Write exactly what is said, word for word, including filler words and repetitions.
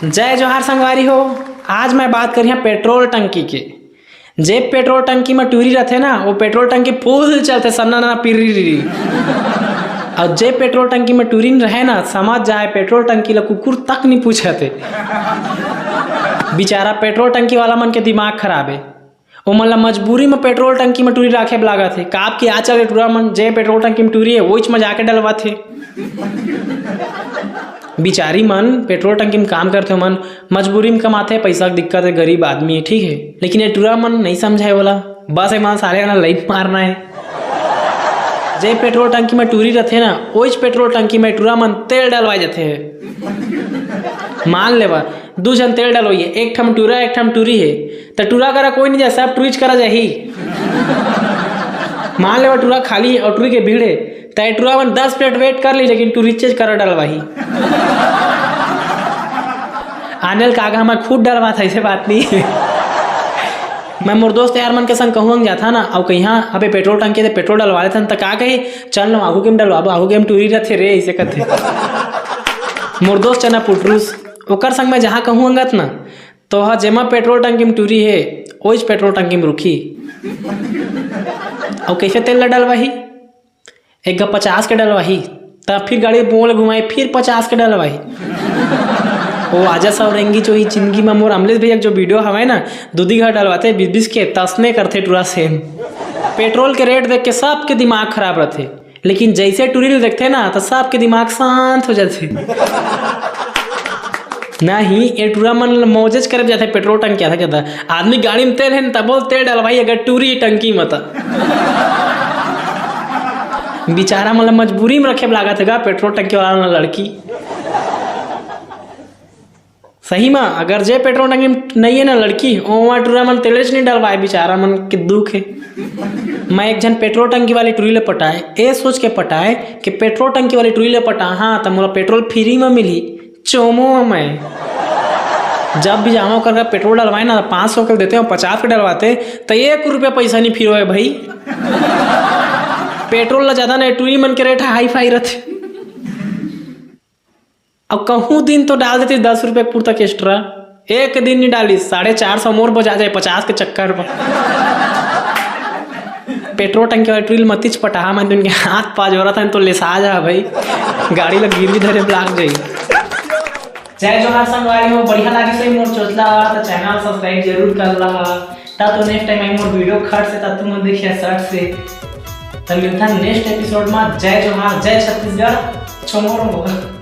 जय जोहार संगवारी हो। आज मैं बात करिहा पेट्रोल टंकी के। जे पेट्रोल टंकी में टूरी रथे ना, वो पेट्रोल टंकी फुल चलथे, सन्ना ना पिरी। और जे पेट्रोल टंकी में टूरी रहे ना, समझ जाए पेट्रोल टंकी ला कुकुर तक नहीं पूछते। बेचारा पेट्रोल टंकी वाला मन के दिमाग खराब है। ओमन ला मजबूरी में पेट्रोल टंकी में टूरी राखे बर लागत हे। काब कि आजकल के टूरा मन जे पेट्रोल टंकी में टूरी है, वहीच में जाके डलवाथे। बिचारी मन पेट्रोल टंकी में काम करथे, ओमन मजबूरी में कमाथे, पैसा के दिक्कत है, गरीब आदमी है, ठीक है, लेकिन ये टूरा मन नहीं समझाए वाला, बस एमन साले ना लाइन मारना है। जे पेट्रोल टंकी में टूरी रथे ना, वहीच पेट्रोल टंकी में टूरा मन तेल डलवाए जाथे। मान लेवा, दू झन तेल डलवाइए, एक ठम टूरा, एक ठम टूरी है, त टूरा करा कोई नहीं जाए, सब टूरीच करा जाही। मान लेवा टूरा खाली है और टूरी के भीड़ है, त टूरा मन दस मिनट वेट कर ली, लेकिन टूरी चेंज करा डलवाही। आनेल कागा मैं खुद डलवा था, ऐसे बात नहीं। मैं मोर दोस्त यार मन के संग कहूँ जाता ना, और कहीं अबे पेट्रोल टंकी से पेट्रोल डलवा लेता, त का कही, "चल ना, आगू के में डलवाबो, आगू के में टूरी रथे रे," ऐसे कहते। मोर दोस्त चना पुटरूस, ओकर संग मैं जहाँ कहूँ अंगत ना, तो हा जेमा पेट्रोल टंकी में टूरी है, ओइच पेट्रोल टंकी में रुकी। और कैसे तेल ला डलवाही? एक गा पचास के डलवाही, त फिर गाड़ी बोल घुमाई, फिर पचास के डलवाही। वो आजा सौरेंगी जो ही जिंदगी में मोर अमलेश भैया के जो वीडियो हवे ना, दूधी घर डलवाते बीस बीस के, तसने करथे टूरा सेम। पेट्रोल के रेट देख के सबके दिमाग खराब रहथे, लेकिन जैसे टूरी ल देखथे ना, त सबके दिमाग शांत हो जाथे। नहीं, ये टूरा मन मौजेच करे जाथे पेट्रोल टंकी आता कहता। आदमी गाड़ी में तेल है न, तब बोल तेल डलवाई, अगर टूरी टंकी में त। बेचारा मन ला मजबूरी में रखे लागत है गा पेट्रोल टंकी वाला ना लड़की। सही में, अगर जे पेट्रोल टंकी में नहीं है ना लड़की, ओमा टूरा मन तेलेच नहीं डलवाए, बेचारा मन के दुख है। मैं एक झन पेट्रोल टंकी वाली टूरी ले पटाए, ए सोच के पटाए कि पेट्रोल टंकी वाली टूरी ले पटा, हाँ, त मोला पेट्रोल फ्री में मिली, चोमो मैं। जब भी जावा ओकर घर पेट्रोल डलवाए ना, पाँच सौ के देते हो, पचास के डलवाते, त एक रुपया पैसा नहीं फिरोए भाई। पेट्रोल ला ज्यादा नहीं, टूरी मन के रेट हाई फाई रहते। अब कहूँ दिन तो डाल देती दस रुपये पूर्तक एक्स्ट्रा, एक दिन नहीं डाली, साढ़े चार सौ मोर बजा जाए पचास के चक्कर में। पेट्रोल टंकी वाली टूरी ल मतीच पटाहा, मैं तो इनके हाथ पा जोरा था, तो लेसा जा भाई, गाड़ी ला गिरवी धरे ब्लॉक जाई। जय जोहार संगवारी हो, बढ़िया लागे से मोर चोचला, तो चैनल सब्सक्राइब जरूर कर ला। ता तो next time I Mor video खट से, ता तुम देखिए सट से। तो मिलता है नेक्स्ट एपिसोड में। जय जोहार, जय छत्तीसगढ़, छोमो रंगो।